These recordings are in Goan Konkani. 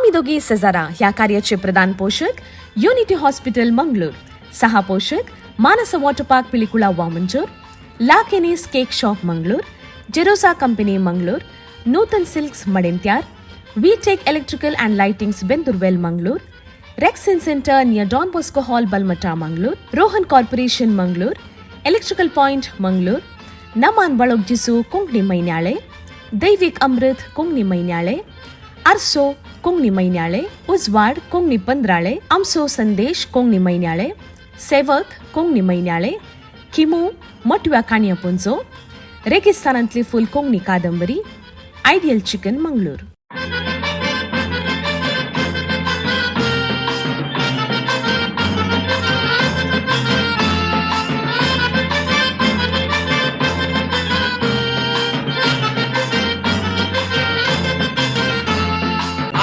आमी दोगी सेजारा ह्या कार्याचे प्रधान पोशक युनिटी हॉस्पिटल मंगळूर, सहा पोशक Manasa water park Pilikula Vamanjoor, La Kenny's cake shop Mangalore, Jerosa company Mangalore, Nutan silks Madantyar, V Tech electrical and lightings Bendoorwell Mangalore, Rexin centre near Don Bosco hall Balmatta Mangalore, Rohan corporation Mangalore, electrical point Mangalore, Naman Balogjisu Konkani Mainyale, Daivik Amrit Konkani Mainyale, Arso Konkani Mainyale, Ujwad Konkani Pandrale, Amso Sandesh Konkani Mainyale, Sevak Konkani Mainyale, Kimu Matव्या काणयापुंजो, रेगिस्तानांतली फूल कोंकणी कादंबरी, आयडियल चिकन मंगळूर.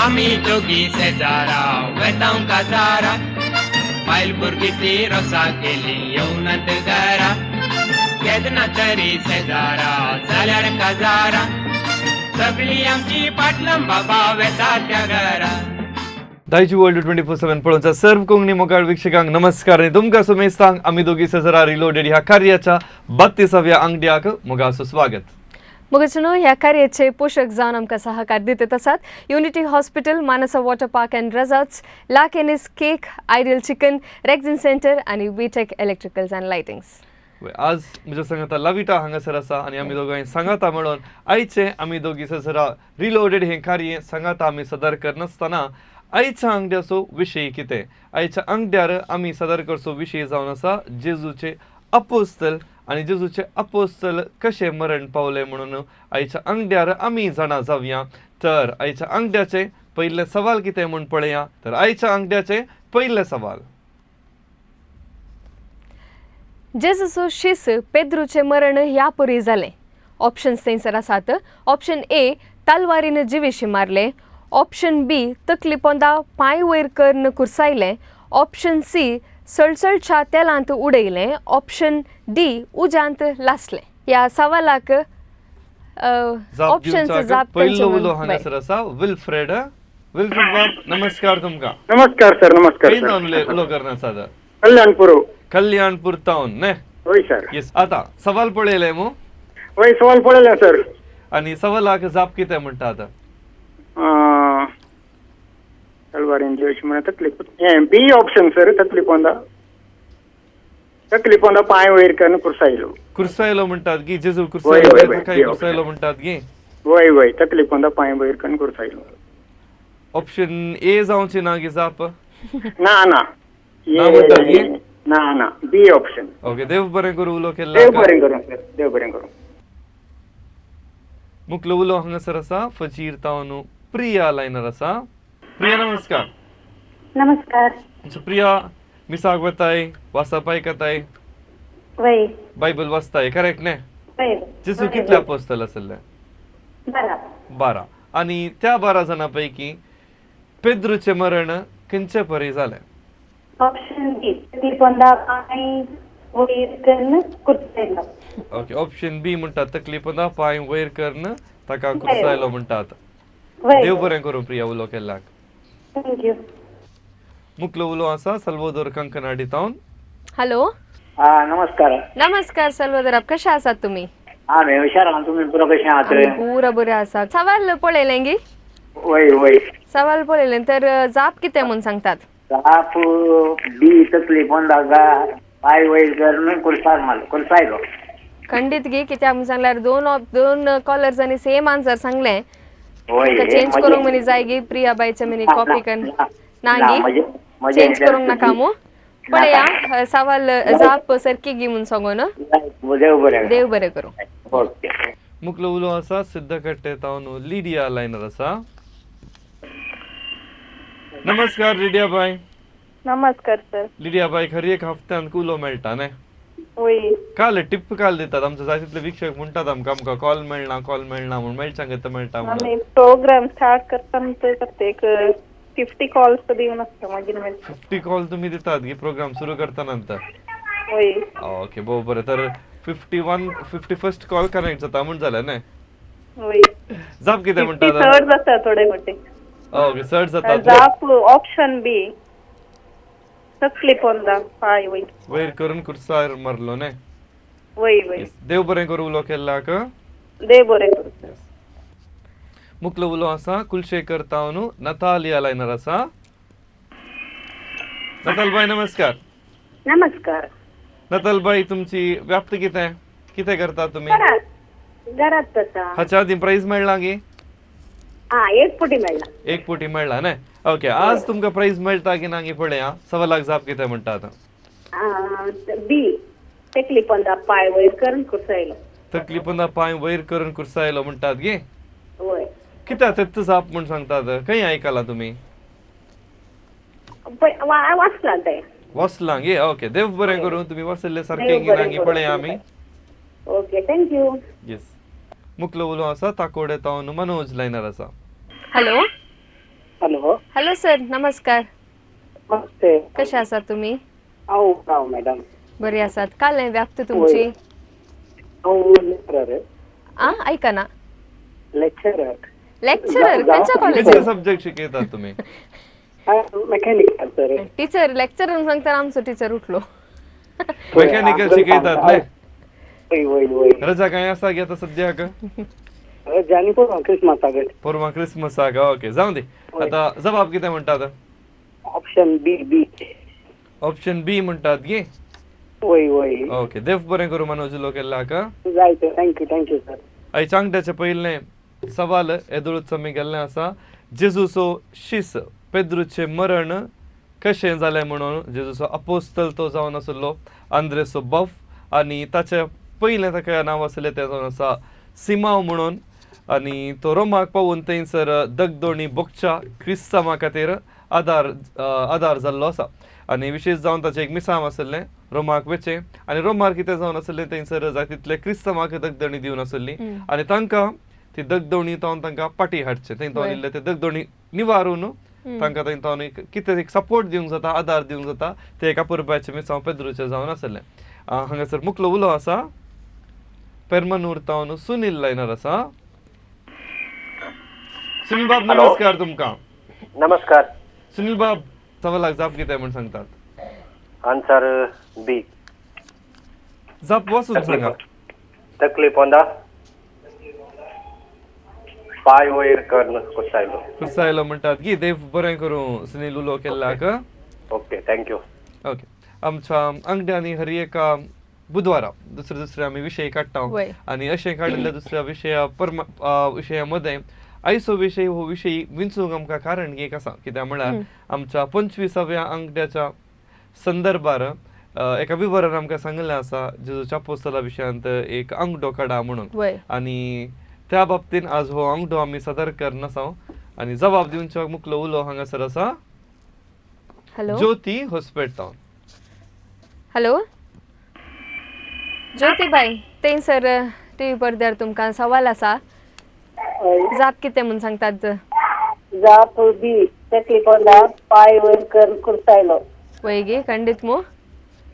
आमी दोगी शेजारा वेतांव काजारा, बायल भुरगीं ती रोसा केली येवनात घरा. केन्ना तरी शेजारा जाल्यार काजारा, सगळी आमची पाटलां बाबा वेता त्या घरा. दायजी वर्ल्ड 24/7 पळोवच्या सर्व कोंकणी मोगाळ वीक्षकांक नमस्कार आनी तुमकां सुमेस्तांक आमी दोगी सजरा रिलोडेड ह्या कार्याच्या 32व्या आंगड्याक मोगाचो स्वागत. मगचनो ह्या कार्याचे पोशक जावन आमकां सहकार दितात आसात unity hospital, Manasa water park and resorts, La Kenny's cake, ideal chicken, Rexin centre आनी वीटेक इलेक्ट्रिकल्स अँड लायटिंग्स. आज म्हज्या सांगाता लविटा हांगासर आसा आनी आमी दोगांय सांगाता म्हणून आयचे आमी दोगी सजरा रिलोडेड हें कार्य सांगाता आमी सदर करनासतना आयच्या आंगड्याचो विशय कितें? आयच्या आंगड्यार आमी सदर करचो विशय जावन आसा जेजूचे अपोस्तल आनी जेजूचे अपोस्तल कशें मरण पावले म्हणून आयच्या आंगड्यार आमी जाणा जावया. तर आयच्या आंगड्याचें पयलें सवाल कितें म्हूण पळया. तर आयच्या आंगड्याचें पयलें सवाल. जेजूचो शीस पेद्रूचें मरण ह्या परी जालें. ऑप्शन्स थंयसर आसात. ऑप्शन ए, तलवारीन जिविशी मारलें. ऑप्शन बी, तकली पोंदा पांय वयर करून कुर्सायलें. ऑप्शन सी, सळसळच्या तेलांत उडयलें. ऑप्शन डी, उज्यांत लासलें. ह्या सवालाक जाप ऑप्शन्स दिवचाक जाप पयलो तांचे उलो मन- हांगासर आसा विल्फ्रेड. विल्फ्रेड बाब, नमस्कार तुमकां. नमस्कार सर, नमस्कार. खंय सर. जावन उलय उलो करना सादा? कल्याणपूर. कल्याणपूर टावन ने? होय सर. येस, आता सवाल पळयले मू? होय, सवाल पळयला सर. आनी सवालाक जाप कितें म्हणटा आतां? तलवारीन जिवशी म्हणून तकली हें बी ऑप्शन सर, तकली पोंदा, तकली पोंदा पांय वयर करून कुर्सायलो. कुर्सायलो म्हणटात गी जेजू? वय, कुर्सायलो. वय, वय, ताकाय बी कुर्सायलो option. म्हणटात गी? वय वय, तकली पोंदा पांय वयर करून कुर्सायलो. ऑप्शन ए जावची ना गी जाप? ना ना. ना म्हणटात गी? ना ना, बी ऑप्शन. ओके, देव बरें करूं उलो देव केल्ला. बरें करूं सर, देव बरें करूं. मुखलो उलो हांगासर आसा फजीर तावन प्रिया लायनर आसा. प्रिया, नमस्कार. नमस्कार. So, Priya, मिसाक वताय, वाचप आयकताय? वय. बायबल वाचताय, करेक्ट न्ही? वय. जेजू कितले अपोस्तल आसले? 12. 12. आनी त्या 12 जाणां पैकी पेद्रूचें मरण खंयचे परी जालें? ऑप्शन बी, तकली पोंदा पांय वयर करून कुर्सायलो. ओके, ऑप्शन बी म्हणटात तकली पोंदा पांय वयर करून ताका कुर्सायलो म्हणटात. वय. देव बरें करूं प्रिया उलो केल्ल्याक. Thank you. मुखलो उलो आसा सल्वोदोर कंकनाडी तावन. हॅलो. हा, नमस्कार. नमस्कार सल्वदराब, कशे आसात तुमी? हा, मी हुशार आहा, तुम्ही पुरो कशें आहात? आमी पुरा बरे आसा. सवाल पळयलें गी? वय वय. सवाल पळयलें तर जाप कितें म्हूण सांगतात? जाप बी, तकली पोंदा पाय वयर करून कुर्सार मारलो, कुर्सायलो. खंडीत गी, कित्याक म्हूण सांगल्यार दोन कॉलर्सांनी सेम आन्सर सांगलें. वय. ताका चेंज करूंक मनी जाय गी? प्रियाबायचे मनी कॉपी कर ना गी? चेंज करूंक नाका मू? पळया, सवाल जाप सारकी गी म्हूण सांगून. देव बरें. देव बरें करूं. ओके. मुखलो उलो आसा सिद्धकट्टे तावन लिडिया लायनर आसा. नमस्कार लिडिया बाय. नमस्कार सर. लिडिया बाय, खरी एक हफ्त्यान उलो मेळटा न्ही? वय. काल टिप्प काल दितात आमचे जाय तितले वीक्षक म्हणटात आमकां, आमकां कॉल मेळना, कॉल मेळना म्हूण. मेळच्यांक येता मेळटा म्हणून. आमी प्रोग्राम स्टार्ट करता तर एक 50 कॉल्स दिवन आसता, मागीर मेळटा. 50 कॉल तुम्ही दितात की प्रोग्राम सुरू करता नंतर? वय. ओके, बरो बरें. तर 51, 51st call connect जाता म्हूण जालें न्ही? वय. जाप कितें 50 म्हणटा? चड जाता थोडे फावटी. ओके, चड जातात. जाप ऑप्शन बी, तकली पोंदा पांय वयर. वयर करून कुर्सार मारलो न्ही? वय वय. Yes. देव बरें करूं उलो केल्लाक. देव बरें करूं. मुकलो उलो आसा कुलशेखर तावनु नतालिया लायनर आसा. नताल बाय, नमस्कार. नमस्कार. नताल बाई, तुमची व्याप्ती कितें कितें करता तुमी? घरात घरात आसा. हाच्या आदीं प्रायज मेळ्ळा गी? हा, एक पुटी मेळ्ळा. एक पुटी मेळ्ळा न्ही? ओके, आज तुमकां प्रायज मेळटा की ना गी पळया. सवालाक जाप कितें म्हणटा आतां? बी, तकली पोंदा पाय वयर करून कुर्सायलो. तकली पोंदा पांय वयर करून कुर्सायलो म्हणटात गे? वय. कित्याक तेच जाप म्हूण सांगतात? खंय आयकलां तुमी? वाचलां तें. वसलां गे? ओके, देव बरें करूं. तुमी वसल्ले सारकें देव की बरें ना गी करूं. पळया आमी. Okay, thank you. Yes, मुकलो उलो आसा ताकोडे तावन मनोज लायनर आसा. हॅलो. हॅलो. हॅलो सर, नमस्कार. नमस्ते. कशे आसात तुमी? हांव राव मॅडम. बरी आसात. काल व्याप्ती तुमची? हांव लेक्चरर. आ, ऐका ना. लेक्चरर. लेक्चरर खंयच्या खंयचे कॉलेजीन? सब्जेक्ट शिकयतात तुमी? Mechanical sir. टीचर, लेक्चर सांगतना आमचो टीचर उठलो. मेकॅनिकल शिकयतात न्ही? वय वय वय. रजा काय आसा गे आतां सद्याक? जानी पळोवं क्रिसमसाक. परवां क्रिसमसाक. ओके, जावं दी. आतां जबाब कितें म्हणटात? Option B, B. Option B म्हणटात गे? वय वय. ओके, देव बरें करूं मनोज उलो केल्लाक. जायते thank you, thank you sir. आयच्या आंगड्याचें पयलें सवाल येदोळूच आमी गेल्लें आसा, जेजूचो शीस पेद्रूचें मरण कशें जालें म्हणून. जेजूचो अपोस्तल तो जावन आसलो आंद्रेसो बफ आनी ताचें पयलें ताका नांव आसलें तें जावन आसा सिमांव म्हणून. आनी तो रोमाक पावून थंयसर दगदोणी बोगच्या क्रिस्तांवा खातीर आदार जाल्लो आसा. आनी विशेश जावन ताचें एक मिसांव आसलें रोमाक वचें आनी रोमार कितें जावन आसलें, थंयसर जाय तितले क्रिस्तांवाक दगदणी दिवन आसली आनी तांकां ती दगदोणी तावन तांकां पाटी हाडचें, थंय तावन इल्ले ते दगदोणी निवारून तांकां थंय तावन एक कितें एक सपोर्ट दिवंक जाता, आदार दिवंक जाता. तें एका पुरबायचें मिसांव पेद्रूचें जावन आसलें. हांगासर मुकलो उलो आसा पेरमनूर तावन सुनील लायनर आसा. सुनील बाब, नमस्कार तुमकां. नमस्कार. सुनील बाब, सवालाक जाप कितें म्हूण सांगतात? आन्सर बी. जाप वाचून सांगा. तकली पोंदा पाय वयर करून कुर्सायलो. कुर्सायलो म्हणटात की? देव बरें करूं सुनील उलो केल्लाक. Okay, thank you. Okay, आमच्या अंगड्यांनी हर एका बुधवारा दुसरे दुसरे आमी विशय काडटा आनी अशें काडिल्ल्या दुसऱ्या विशया परमा विशया मदें आयचो विशय हो विशय विंचूंक आमकां कारण एक आसा. कित्याक म्हळ्यार आमच्या 25व्या अंगड्याच्या संदर्भार एका विवरण आमकां सांगिल्लें आसा, जेजूच्या पोस्तला विशयांत एक आंगडो काडा म्हणून. आनी त्या बाबतीन आज हो आंगडो आमी सादर करनासा. आनी जबाब दिवच्या मुकलो उलो हांगासर आसा hello. Jyoti Hospet town. Hello Jyotibai, थंयसर टीव्ही पडद्यार तुमकां सवाल आसा, जाप कितें म्हूण सांगतात? जाप बी, तकली पोंदा पाय वयर करून कुर्सायलो. वय गे, खंडीत मू?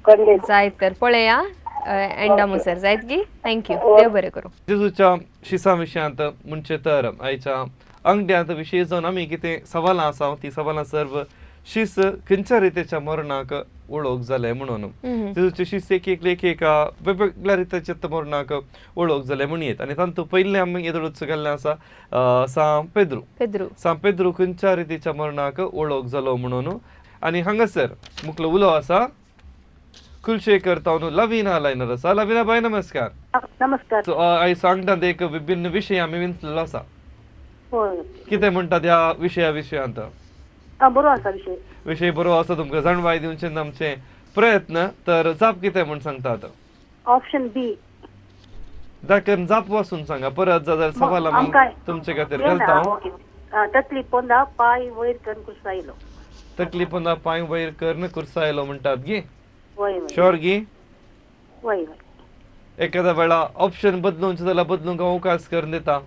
खंडीत. जायत तर पळया एंडा मुसर जायत गी. Thank you, देव बरें करूं. जेजूच्या शिसा विशयांत म्हणचे तर आयच्या अंगड्यांत विशय जावन आमी कितें सवालां आसा ती सवालां सर्व शीस खंयच्या रितीच्या मरणाक वळख जालें म्हणून. जेजूचे शीस एक एक एक एका वेगवेगळ्या रितीच्या मरणाक वळख जालें म्हणयेत. आनी तातूंत पयलें आमी येदोळूच गेल्लें आसा सांत पेद्रू. पेद्रू. सांत पेद्रू खंयच्या रितीच्या मरणाक वळख जालो म्हणून. आनी हांगासर मुकलो उलो आसा कुलशेखर तावन लवीना लायनर आसा. लवीना बाय, नमस्कार. नमस्कार. सो आयज सांगतात एक विभिन्न विशय आमी विंचलेलो आसा. होय. कितें म्हणटात ह्या विशया विशयांत? बरो आसा विशय. विशय बरो आसा. तुमकां जाणवाय दिवचे आमचे प्रयत्न. तर जाप कितें म्हूण सांगतात? ऑप्शन बी. दाखन जाप वाचून सांगा परत जाल्यार सवाल आमी तुमचे खातीर घालता. तकली पोंदा पाय वयर करून कुर्सायलो. तकली पोंदा पांय वयर करून कुर्सायलो म्हणटात गी? वय वय. शुअर गी? वय वय. एखाद्या वेळा ऑप्शन बदलून जाल्यार बदलूंक हांव अवकाश करून दिता.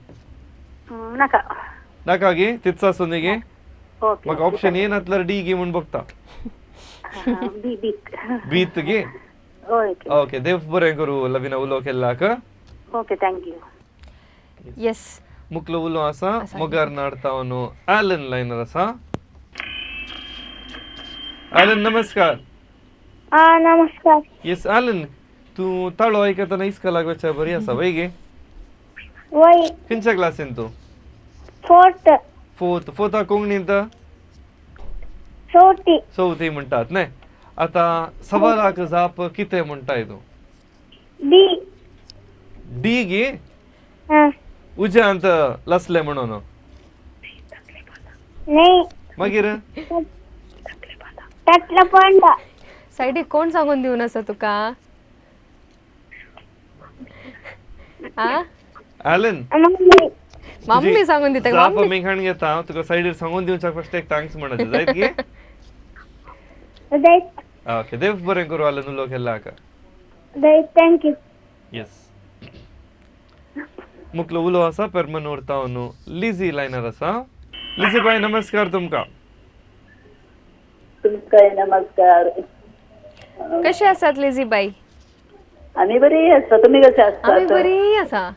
नाका. नाका गे? तीच आसूं दी गे. ओके. म्हाका ऑप्शन ए नासल्यार डी गी म्हूण बघता. बी, बी. बीत गे? ओके. ओके, देव बरें करूं लवीना उलो केल्लाक. Okay, thank you. Yes. मुकलो उलो आसा आसा. मोगार नाडता न्हू ॲलन लायनर आसा. ॲलन नमस्कार. आ नमस्कार. येस ॲलन, तूं ताळो आयकतना इस्कॉलाक वचच्या बरी आसा वय गे? वय. खंयच्या क्लासीन तूं? फोर्थ. फोर्थ. फोर्था कोंकणींत? चवथी. चवथी म्हणटात न्हय. आतां सवालाक जाप कितें म्हणटाय तूं? बी. डी गे? हा. उज्यांत लसलें म्हणून? नाही. मागीर? तटला पोंदा. सायडीक कोण सांगून दिवन आसा तुका आ? Allen, mummy. मम्मी सांगून दिता. जाप मम्मी. आमी खाण घेता. तुका सायडीर सांगून दिवच्याक फस्ट एक thanks म्हणत जायत गे? जायत. ओके, देव बरें करूं ॲलन, उलो केल्ल्याक. जायत, thank you. Yes, मुकलो उलो आसा पेरमनूर तावन लिझी लायनर आसा. लिझी बाय, नमस्कार तुमकां. तुमकांय नमस्कार. कशी आसात लिझी बाई? आमी बरी आसता, तुमी कशे आमी आसतात? बरी आसा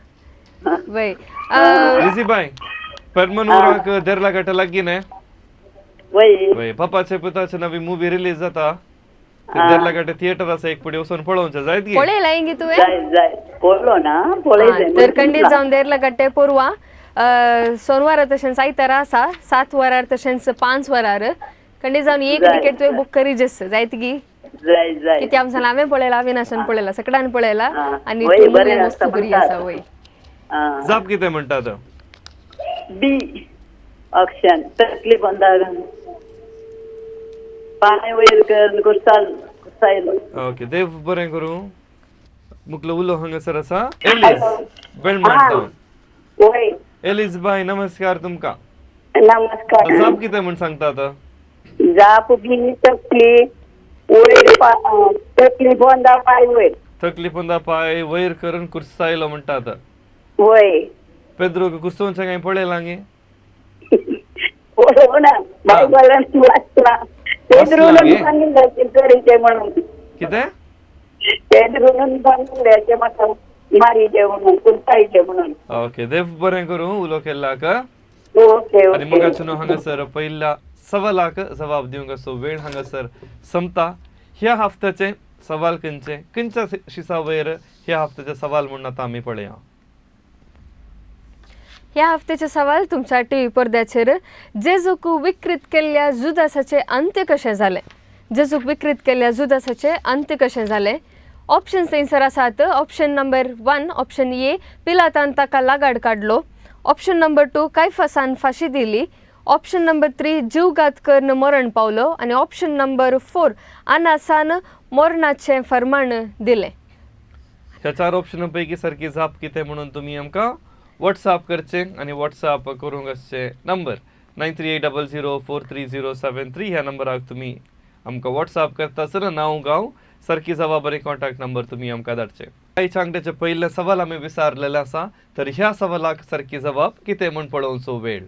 वय. लिझी बाय, पेरमनूराक देरला घाटा लागीं न्हय? वय. वय, पप्पाचे पुताचे नवी मुवी रिलीज जाता, देरला घाटे थिएटर आसा, एक पुढे वचून पळोवचें जायत गे? पळयलाय गे तुवें? जाय जाय, पळयलो ना, पळयलें. तर खंडीत जावन देरला गट्टे पोरवा सोनवारा तशेंच आयतारा आसा 7 वरार तशेंच 5 वरार. खंडीत जावन एक जाय. तिकेट तुवें बूक करी जेस जायत गी? जाय जाय. कित्याक आमच्यान हांवें पळयला, अविनाशान पळयला, सगळ्यान पळयला. हा. आनी वय, ती बरें मुवी मस्त आसता बरी म्हणटात. आसा वय. आं. जाप कितें म्हणटात? बी ऑप्शन, तकली पोंदा पांय वयर कर कुर्साल कुर्सायलो. ओके, देव बरें करूं. मुकलो उलो हांगासर आसा एलीज बेलमाण टावन. वय. एलीज बाय, नमस्कार तुमकां. नमस्कार. जाप कितें म्हूण सांगता आतां? जाप बी, तकली वयर तकली पोंदा पांय वयर. तकली पोंदा पांय वयर करून कुर्सायलो म्हणटा आतां. वय. पेद्रोक कुर्सोवचें कांय पळयलां गे? पळोवना, बायबलान वाचला. पेद्रून गे? सांगिल्लें करीचें म्हणून. कितें? पेद्रून सांगिल्लें म्हाका मारीचें म्हणून, कुर्सायचें म्हणून. ओके, देव बरें करूं उलो केल्ल्याक. ओके. आनी मोगाचो न्हू हांगासर पयल्या सवालाक जबाब दिवंक असो वेळ हांगासर संपता. ह्या हफ्त्याचे सवाल खंयचे, खंयच्या शिसा वयर ह्या हफ्त्याचे सवाल म्हणून आतां आमी पळया. ह्या हफ्त्याचे सवाल तुमच्या टी व्ही पडद्याचेर. जेजूक विकृत केल्ल्या जुदासाचे अंत्य कशें जालें? जेजूक विकृत केल्ल्या जुदासाचे अंत्य कशें जालें? ऑप्शन्स थंयसर आसात. Option number 1, option A, पिलातान ताका लागाड काडलो. ऑप्शन नंबर 2, कायफासान फांशी दिली. ऑप्शन नंबर 3, जीवघात करून मरण पावलो. आनी ऑप्शन नंबर 4, अनासान मरणाचें फर्माण दिलें. ह्या चार ऑप्शनां पैकी सारकी जाप कितें म्हणून तुमी आमकां वॉट्सअप करचें आनी वॉट्सअप करूंक आसचे नंबर 9380043073. ह्या नंबराक तुमी आमकां वॉट्सअप करता आसतना नांव, गांव, सारकी जबाब आनी कॉन्टॅक्ट नंबर तुमी आमकां धाडचे. आयच्या आंकड्याचे पयलें सवाल आमी विचारलेलें आसा, तर ह्या सवालाक सारकी जबाब कितें म्हूण पळोवचो वेळ.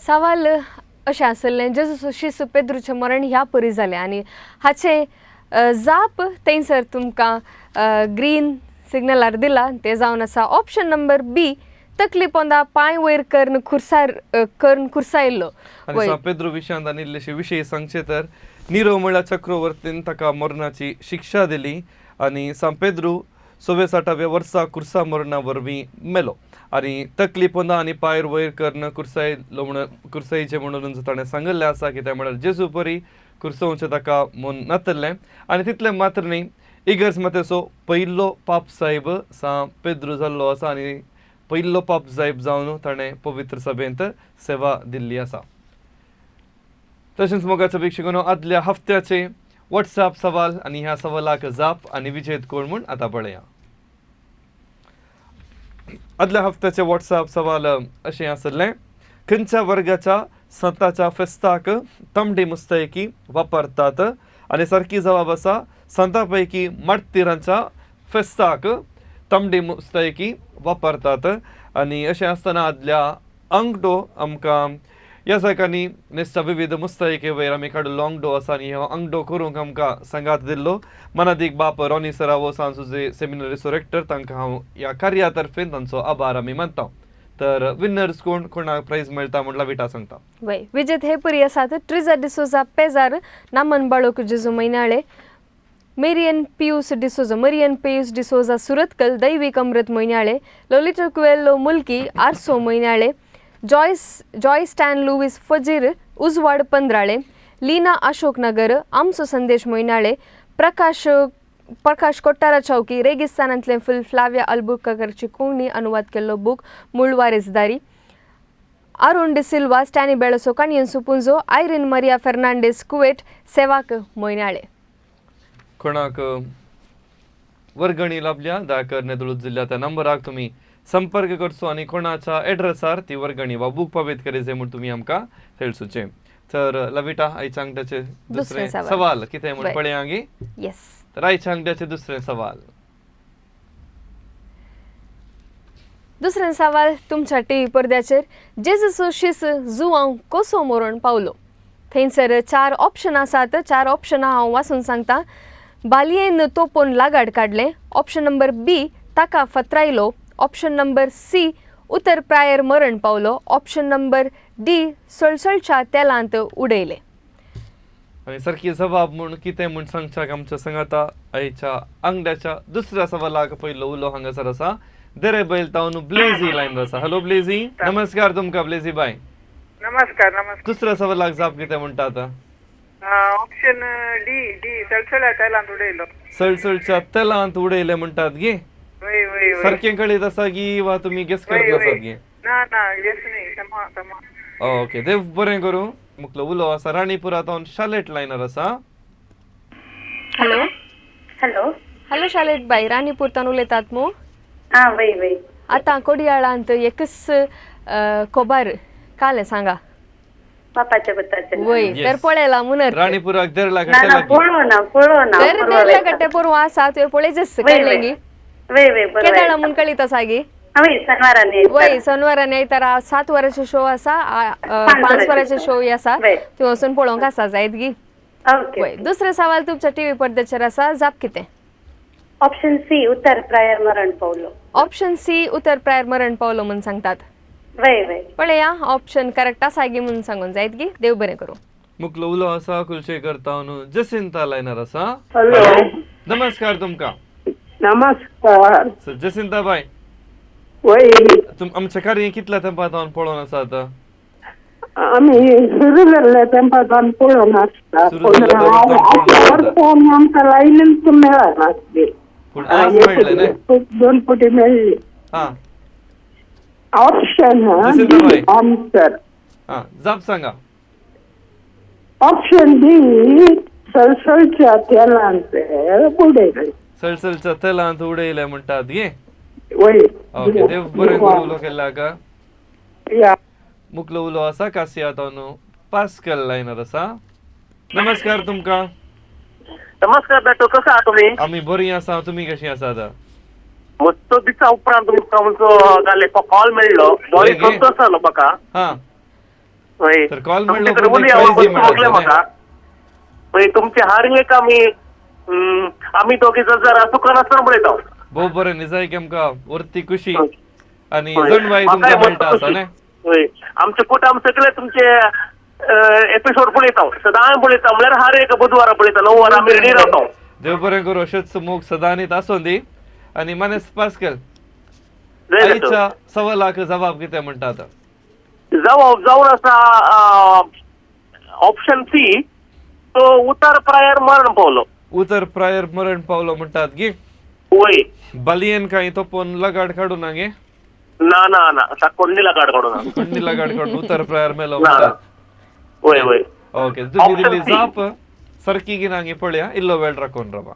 सवाल अशें आसलें, जेजू शिसू पेद्रूचें मरण ह्या परी जालें आनी हाचें जाप थंयसर तुमकां ग्रीन सिग्नलार दिला तें जावन आसा ऑप्शन नंबर बी, तकली पोंदा पांय वयर करून खुर्सार करून खुर्सायल्लो. आनी वय. सांत पेद्रू विशयांत आनी इल्लेशे विशय सांगचे तर निरो म्हळ्यार चक्रवर्तीन ताका मरणाची शिक्षा दिली आनी सांत पेद्रू 66व्या वर्सा कुर्सा मरणा वरवीं मेलो. आनी तकली पोंदा आनी पायर वयर करून कुर्सायलो म्हणून, कुर्साईचें म्हणून ताणें सांगिल्लें आसा, कित्याक म्हळ्यार जेजू परी कुर्सोवचें ताका म्हूण नातल्लें. आनी तितलें मात्र न्ही, इगर्ज मातेचो पयलो पाप साहेब सांत पेद्रू जाल्लो आसा आनी पयलो पाप साहेब जावन ताणें पवित्र सभेंत सेवा दिल्ली आसा. तशेंच मोगाचो वीक्षकांनो, आदल्या हफ्त्याचे वॉट्सअप सवाल आनी ह्या सवालाक जाप आनी विजेत कोण म्हूण आतां पळया. आदल्या हफ्त्याचे वॉट्सअप सवाल अशें आसलें, खंयच्या वर्गाच्या संताच्या फेस्ताक तांबडी मुस्तैकी वापरतात? आनी सारकी जबाब आसा संता पैकी मार्तिरांच्या फेस्ताक तांबडी मुस्तैकी वापरतात. आनी अशें आसतना आदल्या आंगडो आमकां ह्या सकाळी नेस्ता विविध मुस्तायके वयर आमी काडिल्लो आंगडो आसा आनी हो आंगडो करूंक आमकां सांगात दिल्लो मनादीक बाप रॉनी सरावो सांसुजे सेमिनरीचो रेक्टर तांकां हांव ह्या कार्या तर्फेन तांचो आभार आमी मानता. तर विनर्स कोण कोणाक प्रायज मेळटा म्हण लविटा सांगता. वय विजेत हे परी आसात ट्रिजा डिसोजा पेजार, नामन बाळोक जेजू मैनाळे, मेरियन पियूस डिसोजा, मरियन पियूस डिसोजा सुरतकल, दैवीक अमृत मैनाळे, लोलिटो कुएल्लो मुल्की, आरसो मैनाळे, जॉय स्टॅन लुवीस फजीर, उजवाड पंद्राळे, लीना अशोकनगर, आमचो संदेश मैनाळे, प्रकाश प्रकाश कोट्टारा चौकी, रेगिस्तानांतलें फुल फ्लाव्या अल्बुकरची कोंकणी अनुवाद केल्लो बूक मूळ वारेसदारी, अरुण डिसिल्वा, स्टॅनी बेळसो, कणयन सुपुंजो, आयरीन मरिया फेर्नांडीस कुवेट, सेवाक मोयनाळे. कोणाक वर्गणी लाभल्या दया नेदुळू जिल्ल्या त्या नंबराक तुमी संपर्क करचो आनी कोणाच्या एड्रेसार ती वर्गणी वा बूक पावयत करी म्हूण तुमी आमकां थेळसुचें. तर लविटा आयच्या आंगड्याचे दुसरें सवाल कितें म्हूण पळया गे. येस. तर आयच्या आंगड्याचे दुसरें सवाल. दुसरें सवाल तुमच्या टीव्ही पडद्याचेर, जेजूचो शीस जुवांव कसो मरण पावलो? थंयसर चार ऑप्शन आसात. चार ऑप्शनां हांव वाचून सांगता. बालयेन तोपोन लागाड काडलें, ऑप्शन नंबर बी ताका फतरायलो, ऑप्शन नंबर सी उतर प्रायर मरण पावलो, ऑप्शन नंबर डी सळसळच्या तेलांत उडयलें. आनी सारकी जबाब म्हूण कितें म्हूण सांगच्याक आमच्या सांगाता आयच्या आंगड्याच्या दुसऱ्या सवालाक पयलो उलो हांगासर आसा देरे बैल तावन ब्लेझी लायन आसा. हॅलो ब्लेझी, नमस्कार तुमकां ब्लेझी बाय. नमस्कार नमस्कार. दुसऱ्या सवालाक जाप कितें म्हणटा आतां? ऑप्शन डी डी सळसळ्या तेलांत उडयलो. सळसळच्या तेलांत उडयले म्हणटात गे? वय वय वय. सारकें कळीत आसा गी वा तुमी गेस करत आसात गे? ना ना गेस न्ही, समा समा. ओके, देव बरें करूं. मुखलो उलो आसा राणीपुरा तावन शालेट लायनर आसा. हॅलो हॅलो हॅलो शालेट बाय, राणीपूर तावन उलयतात मू? आं वय वय. आतां कोडियाळांत एकच कोबार कालें सांगा. बापाच्या पुताच्या. वय तर पळयला मुनर राणीपुराक देरला ना ना पळोवना पळोवना. तर देरला कट्टे पोरवा आसा तुवें पळयचेच कळ्ळें गी? वय वय बरोबर. केदाळा म्हूण कळीत आसा गी? वय सनवारांनी. वय सनवारांनी आयतारा 7 वरांचो शो आसा, 5 वरांचो शो आसा, तुवें वचून पळोवंक आसा जायत गी? वय. दुसरें सवाल तुमच्या टीव्ही पडद्याचेर आसा, जाप कितें? ऑप्शन सी उतर प्रायर मरण पावलो. ऑप्शन सी उतर प्रायर मरण पावलो म्हूण सांगतात. वय वय. पळया ऑप्शन करेक्ट आसा गी म्हूण सांगून जायत गी? देव बरें करूं. मुखलो उलो आसा कुलशेखर तावन जसिंता लायनर आसा. हॅलो नमस्कार तुमकां. नमस्कार जसिंता बाय. वय. आमचें कार्य कितल्या तेंपा तावन पळोवन आसा आतां? आमी सुरू जाल्ल्या तेंपा तावन पळोवन आसता. फोन आमकां लायनूच मेळनासली, पूण आज मेळ्ळें न्ही? 2 फावटी मेळ्ळी. आं ऑप्शन बी आन्सर. आं जाप सांगा. ऑप्शन बी सळसळच्या तेलांत उडयलें. सळसळच्या तेलांत उडयलें म्हणटात गे? वय. ओके, देव बरें करूं उलो केल्ला का. मुखलो उलो आसा कासिया तावन पास्कल लायनर आसा. नमस्कार तुमकां. नमस्कार बेटो, कसो आहा तुमी? आमी बरी आसा, तुमी कशी आसात? मस्त दिसा उपरांत तुमकां आमचो जालें कॉल मेळ्ळो, बरो संतोश जालो म्हाका. हां हय, तर कॉल मेळ्ळो म्हाका. हय, तुमचे हर एक आमी आमी दोगी जरा सुखान आसतना पळयता. भोव बरें निजाय की आमकां वरती खुशी आनी जणवाय तुमकां मेळटा आसा न्ही? हय, आमचे कुटुंब सगळे तुमचे एपिसोड पळयता, सदां पळयता, म्हणल्यार हर एक बुधवारा पळयता, 9 वरां आमी रेडी रावता. देव बरें करूं, अशेंच मोग सदांनीत आसूं दी. आनी मानेस पास्कल आयच्या सवालाक जबाब कितें म्हणटा आतां? जबाब जावन आसा ऑप्शन सी, तो उतर प्रायर मरण पावलो. उतर प्रायर मरण पावलो म्हणटात गी? वय. बालयेन कांय तोपोन लगाड काडू ना गे? ना ना ना, कोण्णी लगाड काडू ना. कोण्णी लगाड काडून उतर प्रायर मेलो म्हणटात. वय वय. ओके, तुमी दिल्ली जाप सारकी गी ना गी पळया, इल्लो वेळ राखून रावा.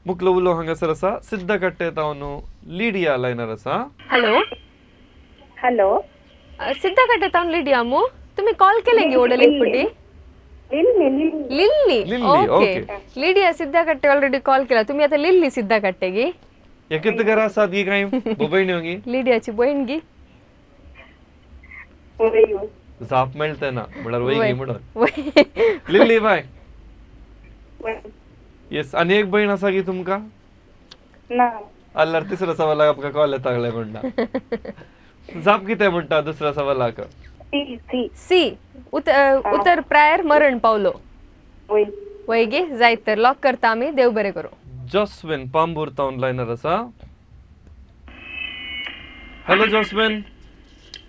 मुखलो उलो हांगासर आसा सिद्धकट्टे तावन लिडिया लायनर आसा. हॅलो हॅलो सिद्धकट्टे तावन लिडिया मू? तुमी कॉल केलें गी ओडल एक फावटी? Lily Lily. Okay, Lydia Siddakatte already call केला. तुमी आतां लिल्ली सिद्धकट्टे गी? एकच घरा आसात गी कांय भयण्यो गी? लिडियाची भयण गी? वय. जाप मेळते ना म्हळ्यार वय गी म्हणून. वय. लिल्ली बाय. वय. येस, आनी एक बहीण आसा की तुमकां? ना. आल्यार तिसऱ्या सवालाक आमकां कॉल येता लागले म्हणटा. जाप कितें म्हणटा दुसऱ्या सवालाक? C C. सी, उतर प्रायर मरण पावलो. वय. वय गे, जायत तर लॉक करता आमी. देव बरें करूं. जॉस्विन पांबूर तावन लायनर आसा. हॅलो जॉस्विन.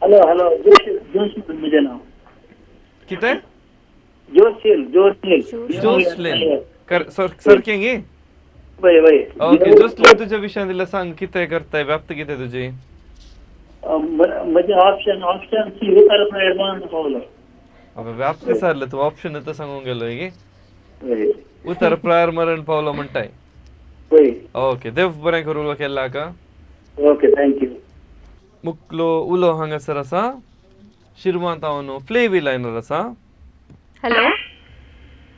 हॅलो हॅलो, जोश म्हजें नांव. कितें? जोशील जोशील. जोस्लिन सारकें गी? बरें बरें. ओके जोस्लिन, तुज्या विशयान दिल्यार सांग, कितें करताय, व्याप्त कितें तुजी? म्हजें ऑप्शन ऑप्शन सी, उतर प्रायर मरण पावलो. अबे व्याप्त विचारलें तूं, ऑप्शन आतां सांगूंक गेलो गी? वय. उतर प्रायर मरण पावलो म्हणटाय. वय. ओके, देव बरें करूं उलो केल्ला का. Okay, thank you. मुकलो उलो हांगासर आसा शिरवांत हांव फ्लेवी लायनर आसा. हॅलो.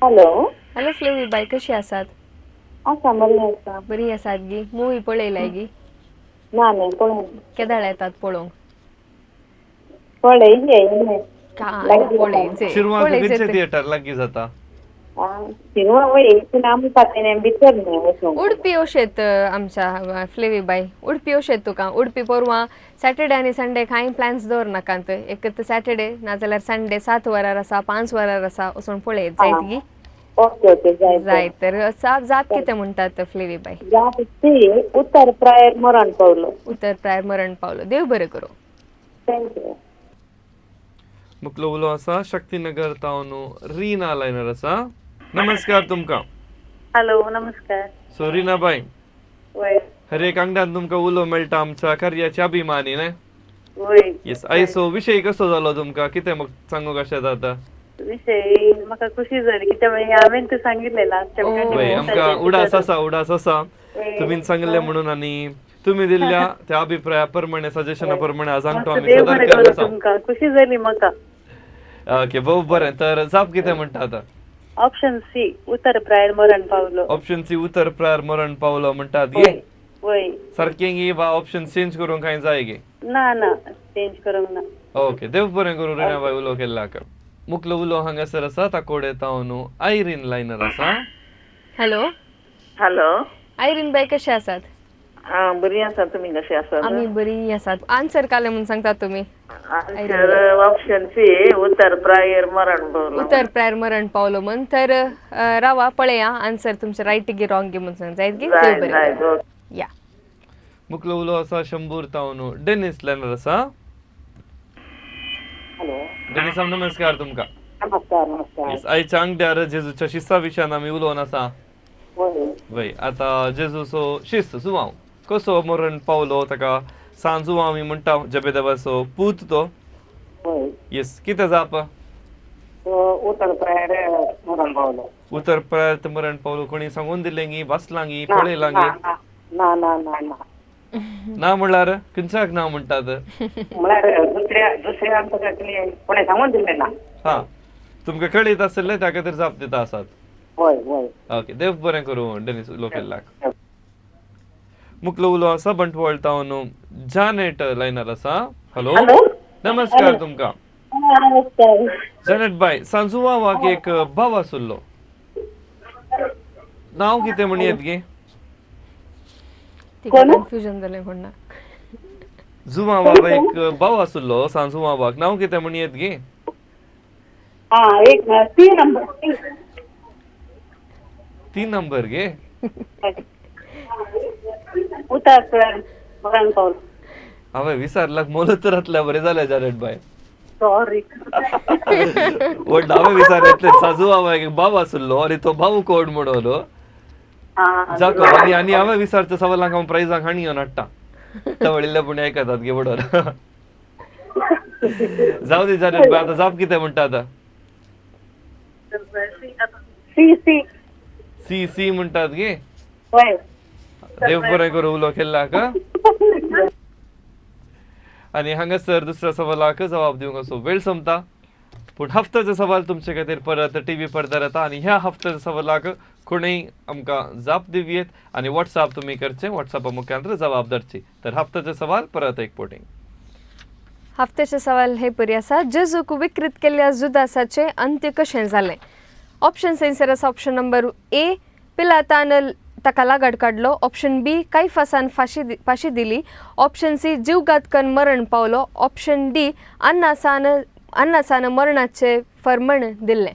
हॅलो. हॅलो फ्लेवी बाय, कशी आसात? आसा, बरें आसा. बरी आसात गी? मुवी पळयलाय गी? ना न्ही पळोवंक. केदाळ येतात पळोवंक? पळयले. काय पळयचे? शिरवांत खंयचे पळयचे. थिएटर लागीं जाता? शिरवा वय, पूण आमी पातें भितर न्ही वचूंक. उडपी ओशेत आमच्या फ्लेवी बाय, उडपी ओशेत तुका. उडपी पोरवां सॅटर्डे आनी संडे कांय प्लॅन्स दवर नाकात. एक तर सॅटर्डे नाजाल्यार संडे 7 वरार आसा, 5 वरार आसा, वचून पळयत जायत गी? ओके ओके, जाय. जाय तर साप जाप कितें म्हणटात फ्लेवी बाय? जाप सी, उत्तर प्रायर मरण पावलो. उतर प्रायर मरण पावलो. देव बरें करूं. Thank you. मुकलो उलो आसा शक्तीनगर तावन रीना लायनर आसा. नमस्कार तुमकां. हॅलो, नमस्कार. सो रीना बाय, वय. हर एक आंगड्यान तुमकां उलो मेळटा आमच्या कार्याचे अभिमानी न्हय? वय. येस, आयज सो विशय कसो जालो तुमकां, कितें म्हाका सांगूंक अशें जाता? विषय म्हाका खुशी जाली कित्याक हांवें तें सांगिल्लें लास्ट टायम. वय, आमकां उडास आसा, उडास आसा तुमी सांगलें म्हणून आनी तुमी दिल्ल्या त्या अभिप्राया प्रमाणे, सजेशना प्रमाणे आज सांगतो आमी देव सदर बरें करूं करता. तुमकां, खुशी जाली म्हाका. ओके, भोव बरें. तर जाप कितें म्हणटा आतां? ऑप्शन सी, उतर प्रायर मरण पावलो. ऑप्शन सी, उतर प्रायर मरण पावलो म्हणटात गे? वय. सारकें गी वा ऑप्शन चेंज करूंक कांय जाय गे? ना ना, चेंज करूंक ना. ओके, देव बरें करूं रिना बाय उलो केल्लाक. मुकलो उलो हांगासर आसा ताकोडे तावन आयरीन लायनर आसा. हॅलो. हॅलो. आयरीन बाय, कशे आसात? आं, बरी आसा, तुमी कशी आसात? आमी बरी आसात. आन्सर काले म्हणून सांगतात तुमी? आन्सर ऑप्शन सी, उतर प्रायर मरण पावलो. उतर प्रायर मरण पावलो म्हण तर रावा पळया आन्सर तुमचें रायट गी रॉंग गी म्हणून सांग जायत गी? देव जाय बरें जाय करूं. या. मुकलो उलो आसा शंबूर तावन डेनिस लायनर आसा. हॅलो. डेनिस, नमस्कार तुमकां. नमस्कार नमस्कार. येस, आयच्या आंगड्यार जेजूच्या शिस्ता विशयान आमी उलोवन आसा. वय. वय, आतां जेजूचो शिस्त जुवांव कसो मरण पावलो ताका सांजुवांव आमी म्हणटा, जबेदेवाचो पूत तो. वय. येस, कितें जाप? उतर प्रायर मरण पावलो. उतर प्रायर मरण पावलो कोणी सांगून दिलें गी, वाचलां गी, पळयलां गी? ना ना ना ना. ना म्हणल्यार खंयच्याक ना म्हणटात? म्हळ्यार दुसऱ्या दुसऱ्या आमकां कोणें सांगून दिलें ना. हा, तुमकां कळीत आसलें त्या खातीर जाप दिता आसात. वय वय. ओके, देव बरें करूं डेनिस उलो केल्लाक. मुकलो उलो आसा बंटवाळ तावन जानेट लायनर आसा. हॅलो, नमस्कार तुमकां. नमस्कार. जानेट बाय, सांजुवावाक एक भाव आसुल्लो, नांव कितें म्हण येत गे? तिका कन्फ्युजन जालें कोण ना. जुवावाक एक भाव आसुल्लो सांजुवावाक, नांव कितें म्हण येत गे? हा, एक 3 नंबर. 3 नंबर गे? उतर प्रायर मरण पावलो. हांवें विचारलाक मोलतरांतल्या बरें जालें जानेट बाय. सॉरी. व्हडलो हांवें विचारलें साजुवावाक एक भाव आसुल्लो आनी तो भाव कोण म्हणून जाको, आनी आनी हांवें विचारता सवालांक हांव प्रायजांक हाणी येवन हाडटा तवळिल्ले पूण आयकतात गे म्हणून. जावं दी जानेट बाय, आतां जाप कितें म्हणटा आतां? C C. सी सी म्हणटात गे? वय. देव बरें करूं उलो केल्लाक. आनी हांगासर दुसऱ्या सवालाक जबाब दिवंक असो वेळ सोंपता, पूण हफ्त्याचो सवाल तुमचे खातीर परत टीव्ही पडद्यार येता आनी ह्या हफ्त्याच्या सवालाक कोणूय आमकां जाप दिवयेत आनी वॉट्सएप तुमी करचें, वॉट्सएपा मुखांतर जबाब धाडची. तर हफ्त्याचो सवाल परत एक पोटींग. हफ्त्याचे सवाल हे परी आसा. जेजूक विकृत केल्ल्या जुदासाचें अंत्य कशें जालें? ऑप्शन थंयसर आसा. ऑप्शन नंबर ए, पिलातान ताका लागाड काडलो. ऑप्शन बी, कायफासान फाशी दिली. ऑप्शन सी, जीवघातकन मरण पावलो. ऑप्शन डी, अन्नासान मरणाचें फर्मण दिल्लें.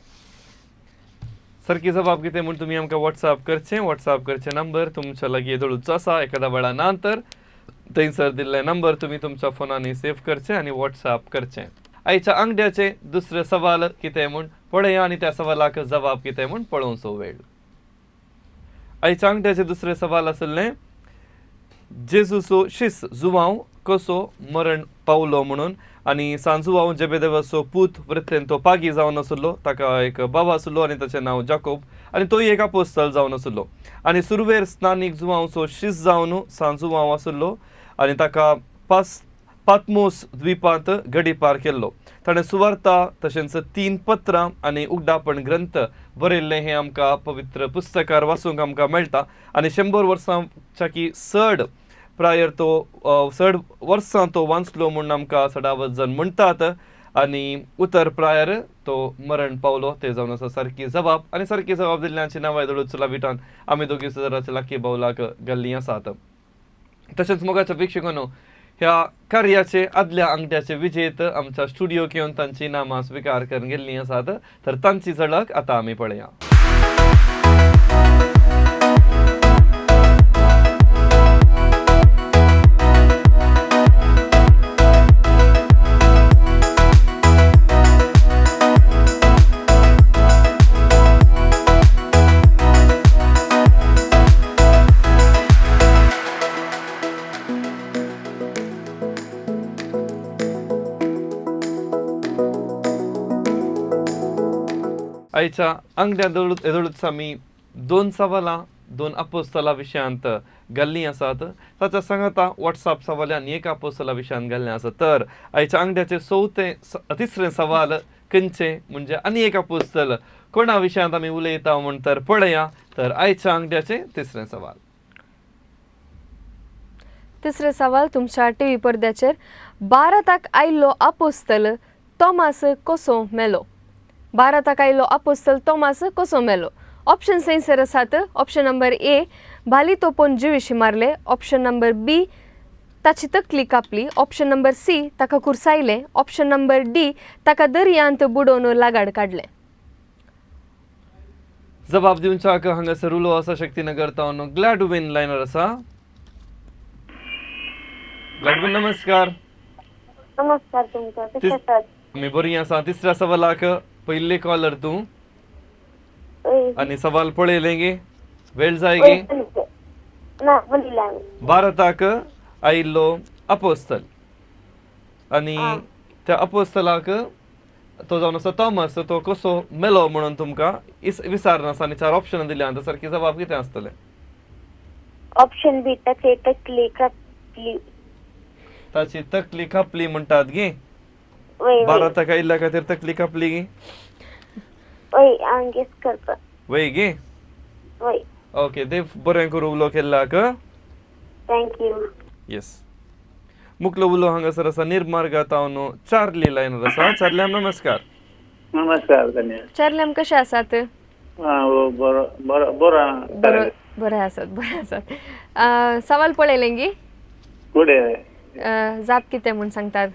सारकी जबाब कितें म्हूण तुमी आमकां वॉट्सअप करचें. वॉट्सअप करचें नंबर तुमच्या लागीं येदोळूच आसा. एखाद्या वेळा ना तर थंयसर दिल्ले नंबर तुमी तुमच्या फोनांनी सेव करचे आनी वॉट्सअप करचें. आयच्या आंगड्याचें दुसरें सवाल कितें म्हूण पळया आनी त्या सवालाक जबाब कितें म्हूण पळोवचो वेळ. आयच्या आंगड्याचें दुसरें सवाल आसलें, जेजूचो शिस जुवांव कसो मरण पावलो म्हणून. आनी सांजुवांव जेबेदेवाचो पूत वृत्तेन तो पागी जावन आसलो. ताका एक बाबा आसलो आनी ताचें नांव जाकोब आनी तोय एक आपोस्तल जावन आसलो. आनी सुरवेर स्नानीक जुवांवचो शिस जावन सांजुवांव आसलो आनी ताका पातमोस द्विपांत गडीपार केल्लो. ताणें सुवार्ता तशेंच 3 पत्रां आनी उगडापण ग्रंथ बरयल्लें हें आमकां पवित्र पुस्तकार वाचूंक आमकां मेळटा. आनी 100 वर्सांच्या की चड प्रायर तो चड वर्सां तो वाचलो म्हूण आमकां सडावत जण म्हणटात. आनी उतर प्रायर तो मरण पावलो ते जावन आसा सारकी जबाब. आनी सारकी जबाब दिल्ल्यांची नांवां येदोळूच लाविटान आमी दोगी सदराच्या लाकी बावलाक गेल्लीं आसात. तशेंच मोगाच्या प्रेक्षकांनो, ह्या कार्याचे आदल्या आंगट्याचे विजेत आमच्या स्टुडियोक येवन तांची नामां स्विकार करून गेल्लीं आसात. तर तांची झळक आतां आमी पळया. आयच्या आंगड्या येदोळूच आमी 2 सवालां 2 आपोस्तला विशयांत घाल्लीं आसात. ताच्या सांगाता वॉट्सअप सवाल आनी एक आपोस्तला विशयांत घाल्लें आसा. तर आयच्या आंगड्याचें तिसरें सवाल खंयचें म्हणजे आनी एक आपोस्तल कोणा विशयांत आमी उलयता म्हूण तर पळया. तर आयच्या आंगड्याचें तिसरें सवाल. तिसरें सवाल तुमच्या टीव्ही पडद्याचेर. भारताक आयिल्लो आपोस्तल तोमास कसो मेलो? भारताक आयिल्लो आपोस्तल तोमास कसो मेलो? ऑप्शन थंयसर आसात. ऑप्शन नंबर ए, भाली तोपोन जिविशी मारले. ऑप्शन नंबर बी, ताची तकली कापली. ऑप्शन नंबर सी, ताका कुर्सायलें. ऑप्शन नंबर डी, ताका दर्यांत बुडोवन लागाड काडलें. जबाब दिवच्याक हांगासर उलो आसा शक्तीनगर तावन ग्लॅडविन लायनर आसा. ग्लॅडविन नमस्कार. नमस्कार तुमकां, कशें आसात? आमी बरी आसा. तिसऱ्या सवालाक पयले कॉलर तूं आनी सवाल पळयलें गे, वेळ जाय गे? ना पळयलें आमी. भारताक आयिल्लो अपोस्तल आनी त्या अपोस्तलाक तो जावन आसा थॉमस, तो कसो मेलो म्हणून तुमकां विचारना आनी 4 ऑप्शन दिल्या. आनी सारकी जबाब कितें आसतलें? ऑप्शन बी, ताची तकली कापली. ताची तकली कापली म्हणटात गे? भारताक आयिल्ल्या खातीर तकली कापली गे? वय, हांव गेस करता. वय गे? वय. ओके, देव बरें करूं उलो केल्ल्याक. Thank you. Yes. मुकलो उलो हांगासर आसा निर्मार्गा तावन चार्ली लायनर आसा. चार्ली नमस्कार. नमस्कार धन्य. चार्ली आम कशें आसात? बरो बरो बरो बरें आसात, बरें आसात. सवाल पळयलें गी? फुडें जाप कितें म्हूण सांगतात?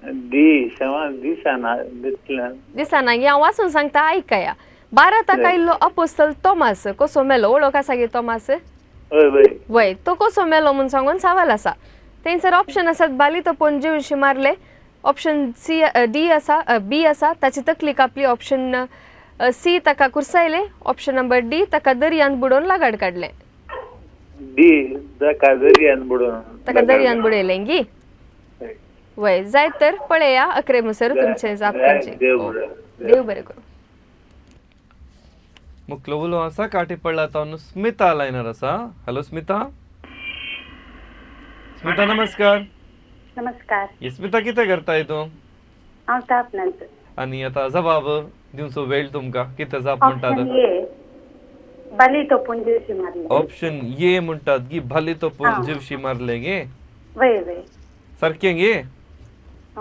दी सवाल दिसना दिसना दिसना गे? हांव वाचून सांगता, आयकया. भारताक आयिल्लो अपोस्तल तोमास कसो मेलो? वळख आसा गे तोमास? हय वय. वय, तो कसो मेलो म्हूण सांगून सवाल आसा. थंयसर ऑप्शन आसात बाली तोपोन जिवशी मारले. ऑप्शन सी डी आसा, बी आसा ताची तकली कापली. ऑप्शन सी, ताका कुर्सायलें. ऑप्शन नंबर डी, ताका दर्यांत बुडोवन लागाड काडलें. डी, ताका दर्यांत बुडोवन. ताका दर्यांत बुडयलें गी? वय जाय तर पळया अकरे मुसर तुमचें जाप खंयची. देव बरें करूं. मुकलो उलो आसा काटी पडला तावन स्मिता लायनर आसा. हॅलो स्मिता. स्मिता नमस्कार. नमस्कार. स्मिता कितें करताय तूं? हांव स्थापनाच. आनी आतां जबाब दिवचो वेळ तुमकां, कितें जाप म्हणटात? ऑप्शन ए, भाली तोपून जिवशी मारले. ऑप्शन ए म्हणटात गी, भाली तोपून जिवशी मारले गे? वय वय. सारकें गे?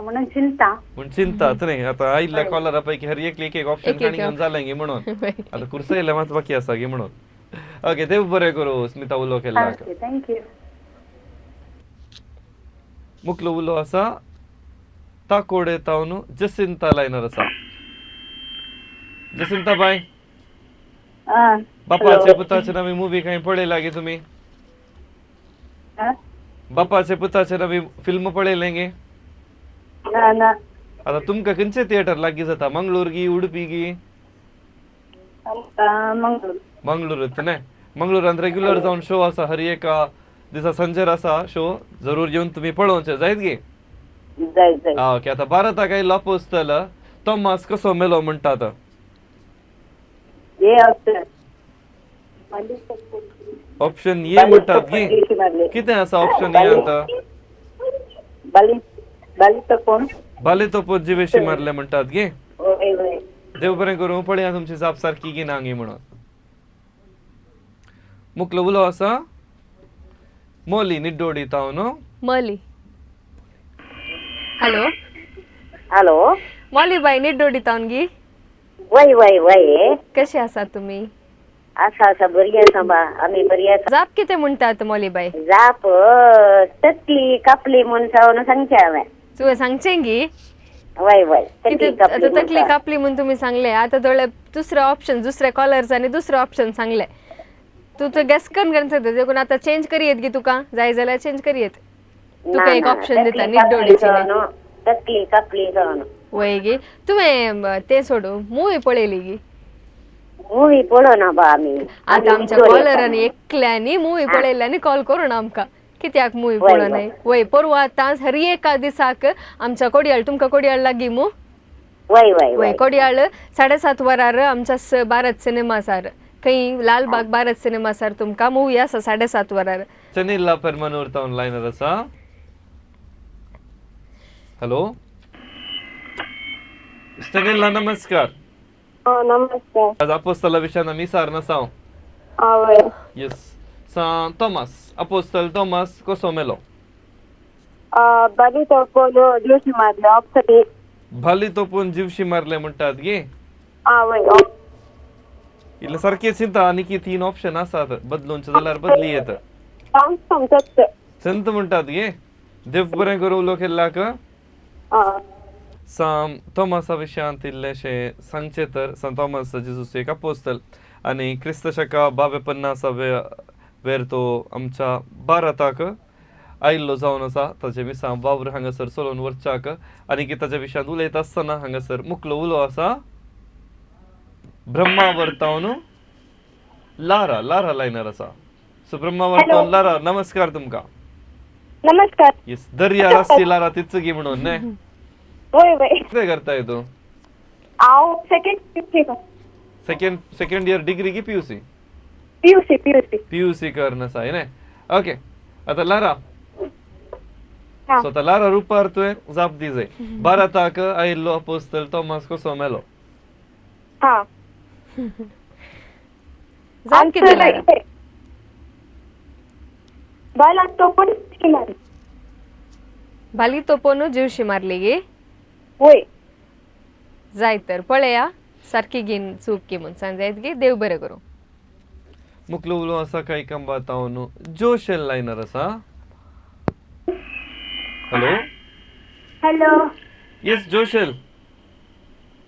म्हणून चिंता. म्हूण चिंतात न्ही आतां आयिल्ल्या कॉलरा पैकी हर एकली एक एक ऑप्शन एक एक काणी घेवन जालें गे म्हणून. आतां कुर्सयलें मात बाकी आसा गे म्हणून. ओके, देव बरें करूं स्मिता, उलो केल्ल्याक. Okay, thank you. मुखलो उलो आसा ताकोडे तावन जसिंता लायनर आसा. जसिंता बाय, बापाचे पुताचे नवी मुवी काही पळयला गे तुमी? बापाचे पुताचे नवी फिल्म पळयलें गे? ना ना. आता तुमकां खंयचे थिएटर लागीं जाता, मंगळूर गी उडपी गी? आमकां मंगळूर. मंगळूरच न्ही? मंगळूरांत रेग्युलर जावन शो आसा, हर एका दिसा संजेर आसा शो, जरूर येवन तुमी पळोवचें जायत गे? जाय जाय. ओके, आतां भारताक आयिल्लो आपोस्तल तोमास कसो मेलो म्हणटात? A option. ऑप्शन ए म्हणटात गी? कितें आसा ऑप्शन ए आतां? बाली बाली तो कोण. बाले तोपोत जिवेशी मारले म्हणटात गे? वय वय. देव बरें करूं, पळया तुमची जाप सारकी गी ना गी म्हणून. मुखलो उलो आसा मोली निड्डोडी तावन. Molly, hello. हॅलो. मॉली बाय, निड्डोडी तावन गी? वय वय वय. कशी आसात तुमी? आसा आसा, बरी आसा बा, आमी बरी आसा. जाप कितें म्हणटात मॉली बाय? जाप तकली कापली म्हूण जावन सांगचें हांवें. तुवें सांगचें गी? वय वय, तकली कितें कापली. आतां तकली म्हणटा. कापली म्हूण तुमी सांगलें, आतां थोडे दुसरे ऑप्शन, दुसरे कॉलर्सांनी दुसरे ऑप्शन सांगले, तूं तो गेस करून करून सांगता देखून आतां चेंज करयेत गी तुका जाय जाल्यार चेंज करयेत. ना, तुका एक ना, ऑप्शन दिता तकली कापली निड्डोडीची न्ही. जावन, तकली कापली जावन. वय गी, तुवें तें सोडू, मुवी पळयली गी? मुवी पळोवना बा आमी. आतां आमच्या कॉलरांनी एकल्यांनी मुवी पळयल्ल्यांनी कॉल करून आमकां कित्याक मुवी वय, पळोवनाय. वय, परवा आतां हर एका दिसाक आमच्या कोडियाळ, तुमकां कोडियाळ लागीं मू? वय वय. वय. वय. कोडियाळ 7:30 वरार आमच्या भारत सिनेमासार, खंय लालबाग भारत सिनेमासार तुमकां मुवी आसा 7:30 वरार. चनिल्ला पेरमानूर तावन लायनर आसा. हॅलो स्टनिल्ला, नमस्कार. नमस्कार. आज आपोस्तला विशयान आमी सार नासाव. वय. येस, सा तोमास, आपोस्तल तोमास कसो मेलो? बाली तो कोण दिवशी मारले, ऑप्शन ए. भाली तोपून जिवशी मारले म्हणटात गे? वय. इल्लें सारकें चिंता, आनी की तीन ऑप्शन आसात, बदलूनचें जाल्यार बदली येत. समजत. संत म्हणटात गे? देव बरें करूं उलो केल्ल्याक. सां तोमासा विशयांत इल्लेशें सांगचें तर सांत तोमास जेजूस एक आपोस्तल आनी क्रिस्त शका 52 वेर तो आमच्या भारताक आयिल्लो जावन आसा. ताचे मिसां वावर हांगासर चलोवन वरच्याक आनी की ताच्या विशयांत उलयता आसतना हांगासर मुखलो उलो आसा ब्रह्मावर्तावन लारा, लारा लायनर आसा. सो ब्रह्मावर्तावन लारा, नमस्कार तुमकां. नमस्कार. येस, दर्यार आसची लारा तीच गी म्हणून न्ही? वय वय. कितें करताय तूं? हांव सेकंड. सेकंड इयर डिग्री की पीयूसी? PUC, PUC. पीयूसी करून आसा न्ही? ओके, आतां लारा, हा. सो आतां लारा रुपार तुवें जाप दी जाय, भारताक आयिल्लो आपोस्तल तोमास कसो मेलो? हा. जाप कितें लारा? बायलां तोपून मारली. भाली तोपोन जिवशी मारली गी? वय. जाय तर पळया सारकी घेन चूक की म्हूण सांग जायत गी. देव बरें करूं. मुखलो उलो आसा कांय कंबातावन जोशेल लायनर आसा. हॅलो. हॅलो. येस जोशेल.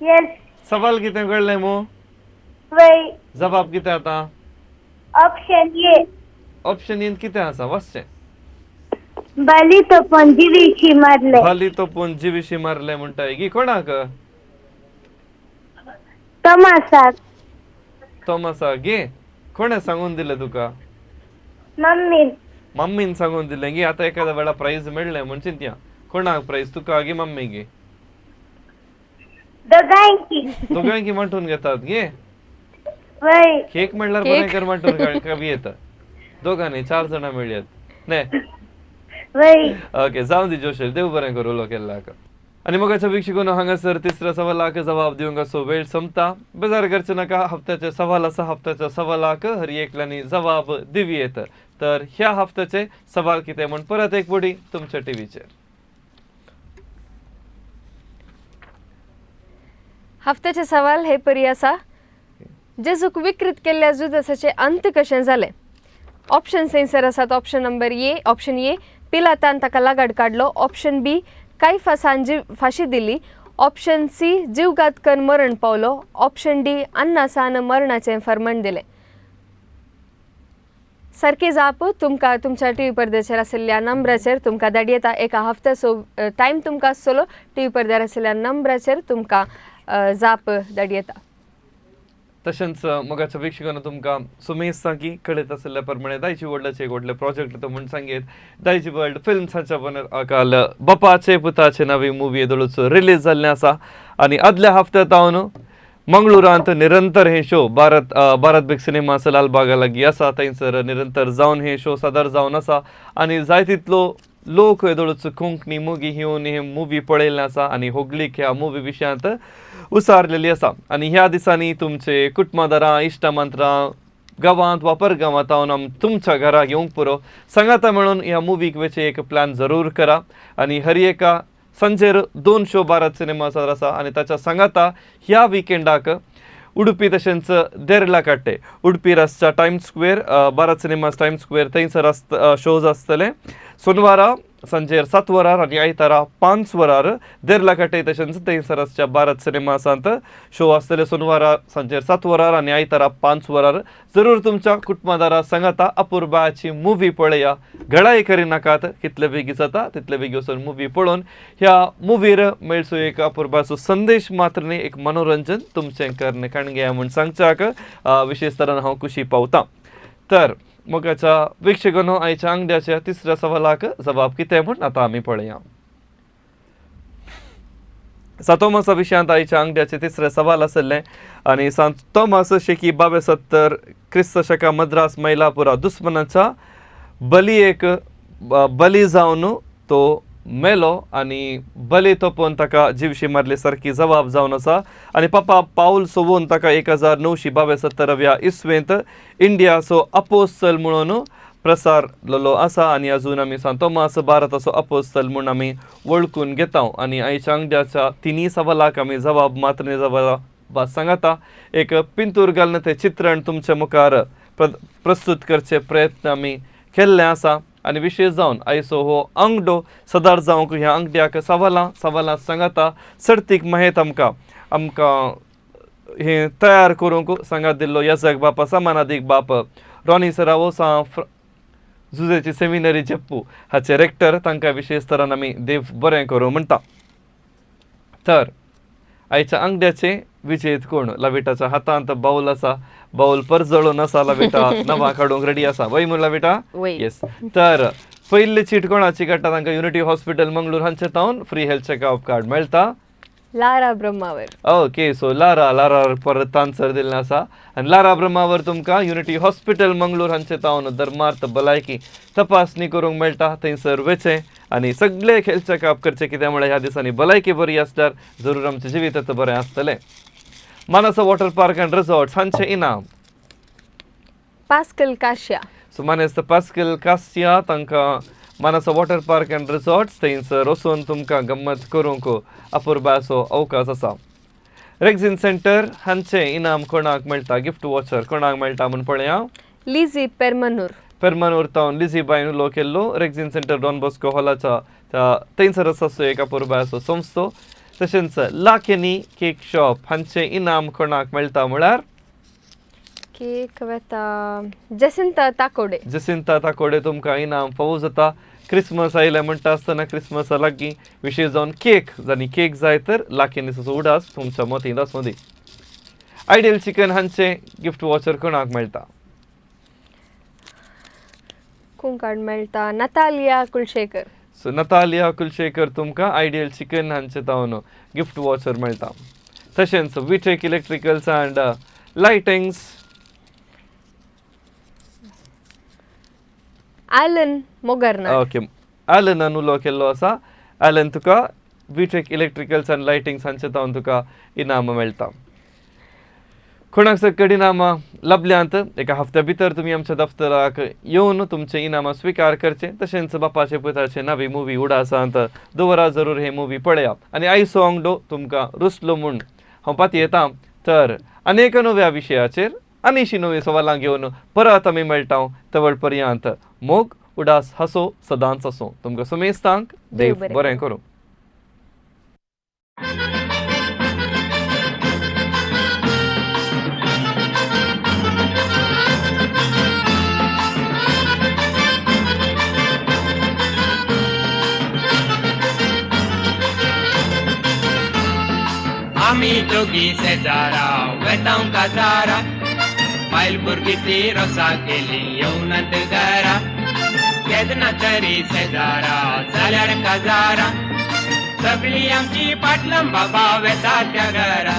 येस. सवाल कितें कळ्ळें मू? वय. जबाब कितें आतां? Option A. ऑप्शन एन कितें आसा, वाचचें. बाली तोपून जिवीशी मारले. भाली तोपून जिविशी मारले म्हणटाय गी? कोणाक? तोमासाक. तोमासाक गे? कोणें सांगून दिलें तुका? मम्मीन. मम्मीन सांगून दिलें गी? आतां एखाद्या वेळा प्रायज मेळ्ळें म्हूण चिंतया, कोणाक प्रायज, तुका गी मम्मी गी? दोगांयकी. दोगांयकी वांटून घेतात गे? वय. केक म्हणल्यार केक. बरें कर वांटून कवी येता, दोगांनी चार जाणां मेळयात न्ही? वय. ओके, जावं दी जोशेल, देव बरें करूं उलो केल्ल्याक. आनी मोगाच्या वीक्षकांनो, हांगासर तिसऱ्या सवालाक जबाब दिवंक असो वेळ सोंपता. बेजार करचें नाका, हप्त्याचे सवाल आसा, हप्त्याच्या सवालाक हर एकल्यांनी जबाब दिवयेत. तर ह्या हप्त्याचे सवाल कितें म्हूण परत एक पुडी तुमच्या टिवीचेर. हफ्त्याचे सवाल हे परी आसा. जेजूक विकृत केल्ल्या जुदासाचे अंत कशें जालें? ऑप्शन थंयसर आसात. Option number A, option A पिलातान ताका लागाड काडलो. ऑप्शन बी कायफासान जीव फाशी दिली. ऑप्शन सी जीवघात करून मरण पावलो. ऑप्शन डी अन्नासान मरणाचें फर्मण दिलें. सारकी जाप तुमकां तुमच्या टी व्ही पडद्याचेर आशिल्ल्या नंबराचेर तुमकां धाड येता. एका हफ्त्याचो टायम तुमकां आसतलो. टी व्ही पडद्यार आशिल्ल्या नंबराचेर तुमकां जाप धाड येता. तशेंच मोगाच्या वीक्षकांनो, तुमकां सुमेज सांगी कळत आशिल्ल्या प्रमाणे दायजी वर्ल्डाचे एक व्हडलें प्रोजेक्ट तो म्हूण सांगीत, दायजी वर्ल्ड फिल्म्साच्या बॅनर काल बापाचे पुताचे नवी मुवी येदोळूच रिलीज जाल्लें आसा आनी आदल्या हफ्त्यात हांव मंगळुरांत निरंतर हे show Bharat Bharat big cinema लालबागा लागीं आसा, थंयसर निरंतर जावन हे शो सादर जावन आसा आनी जाय तितलो लोक येदोळूच कोंकणी मुवी येवन हे मुवी पळयल्लें आसा आनी होगलीक ह्या मुवी विशयांत उसारलेली आसा. आनी ह्या दिसांनी तुमचे कुटुंबादारां, इश्टामंत्रां गांवांत वा परगांवांत हांव आम तुमच्या घरा येवंक पुरो, सांगाता म्हणून ह्या मुवीक वेचे एक प्लॅन जरूर करा. आनी हर एका सांजेर दोन शो भारत सिनेमा आसा आनी ताच्या सांगाता ह्या विकेंडाक उडुपी तशेंच देरला काडटे उडपी रस्त्या time square, Bharat cinemas time square थंयसर आसत शोज आसतले सोनवारा सांजेर 7 वरार आनी आयतारा 5 वरार देरला काटे तशेंच थंयसर आसच्या भारत सिनेमासांत शो आसतले सोनवारा सांजेर 7 वरार आनी आयतारा 5 वरार. जरूर तुमच्या कुटुंबादारा सांगाता अपुर्बाची मुवी पळया, घडाय करिनाकात, कितले बेगी जाता तितले बेगी वचून मुवी पळोवन ह्या मुवीर मेळचो एक अपुर्बाचो संदेश मात्र न्ही, एक मनोरंजन तुमचें कर्ण कणग्या म्हूण सांगच्याक विशेष तरान हांव खुशी पावतां. तर मोगाच्या वीक्षकांनो, आयच्या आंगड्याच्या तिसऱ्या सवालाक जबाब कितें म्हूण आतां आमी पळया. सांत तोमासा विशयांत आयच्या आंगड्याचे तिसरें सवाल आशिल्लें आनी सांत तोमास शेकी 72 क्रिस्त शका मद्रास मैलापुरा दुस्मनाच्या बली एक बली जावन तो मेलो आनी बली तोपोवन ताका जिवशी मारली सारकी जबाब जावन आसा. आनी पापा पावल सोवून ताका 1972व्या इस्वेंत इंडियाचो अपोस्तल म्हणून प्रसारलेलो आसा आनी अजून आमी सांत तोमास भारताचो अपोस्तल म्हूण आमी वळखून घेता. आनी आयच्या आंगड्याच्या तिनूय सवालाक आमी जबाब मात्र जबाब सांगता एक पिंतूर घालून तें चित्रण तुमच्या मुखार प्रस्तुत करचे प्रयत्न आमी केल्ले आसा. आनी विशेश जावन आयचो हो आंगडो सदार जावंक ह्या आंगड्याक सवालां सवालां सांगाता सर्तीक माहेत आमकां आमकां हें तयार करूंक सांगात दिल्लो याजक बापा समानादीक बाप रॉनी सरावो सा जुजेची सेमिनरी जेप्पू हाचे रेक्टर, तांकां विशेश तरान आमी देव बरें करूं म्हणटा. तर आयच्या आंगड्याचे विजेत कोण? लविटाच्या हातांत बावल आसा, बावल परजळून आसा, लविटा नवा काडूंक रेडी आसा वय म्हूण लविटा? येस. तर पयली चीट कोणाची काडटा तांकां युनिटी हॉस्पिटल मंगळूर हांचे तावन फ्री हेल्थ चेकअप कार्ड मेळटा. लारा ब्रह्मावर. ओके, सो लारा लारा परत आन्सर दिल्लें आसा आनी लारा ब्रह्मावर तुमकां युनिटी हॉस्पिटल मंगळूर हांचे तावन धर्मार्थ भलायकी तपासणी करूंक मेळटा. थंयसर वचें आनी सगळे हेल्थ चेकअप करचें, कित्याक म्हळ्यार ह्या दिसांनी भलायकी बरी आसल्यार जरूर आमचें जिवीत बरें आसतलें. Manasa water park and resort हांचें इनाम पास्कल काश्या. सो मानेस्त पास्कल कास्या तांकां Manasa water park and resorts थंयसर वचून तुमकां गम्मत करूंक अपुरबायेचो अवकाश आसा. रेग्झीन सेंटर हांचें इनाम कोणाक मेळटा, गिफ्ट वॉचर कोणाक मेळटा म्हूण पळया. लिझी पेरमनूर. पेरमनूर तावन लिझी बायन उलो केल्लो. रेग्झीन सेंटर डॉन बॉस्को हॉलाच्या थंयसर आसा एक अपुरबायेचो संस्थो. तशेंच लाकेनी केक शॉप हांचें इनाम कोणाक मेळटा म्हळ्यार केक वेता जसिंता ताकोडे. जसिंता ताकोडे तुमकां इनाम फावो जाता. क्रिसमस आयलें म्हणटा आसतना क्रिसमसा लागीं विशेश जावन केक, जाणी केक जाय तर लाकेनीचो उडास तुमच्या मतींत आसूं दी. आयडियल चिकन हांचें गिफ्ट वॉचर कोणाक मेळटा? कुंकाड मेळटा Natalia Kulshekar. So Natalia Kulshekar तुमकां आयडियल चिकन हांचें तावन गिफ्ट वॉचर मेळटा. तशेंच Vitek electricals and lightings Alan Mogarnath. Okay, ॲलनान उलो केल्लो आसा. ॲलन तुका विटेक इलेक्ट्रिकल्स अँड लायटिंग्स हांचे तावन तुका इनाम मेळटा. कोणाक सकट इनामां लभल्यांत एका हफ्त्या भितर तुमी आमच्या दफ्तराक येवन तुमचें इनामां स्विकार करचें. तशेंच बापाचे पुताचे नवी मुवी उडासांत दवरा, जरूर हे मुवी पळया आनी आयचो आंगडो तुमकां रुसलो म्हूण हांव पातयेतां तर अनेक नव्या विशयाचेर आनी नवी सवालां घेवन परत आमी मेळटा. तवळ पर्यंत मोग, उडास, हांसो सदांच आसूं. तुमकां सुमेस्तांक देव बरें बरें करूं. आमी दोगी शेजारा वेतांव काजारा, बायल भुरगीं ती रोसा केली येवनात घरा. केन्ना तरी शेजारा जाल्यार काजारा, सगळीं आमची पाटलां बाबा वेता त्या घरा.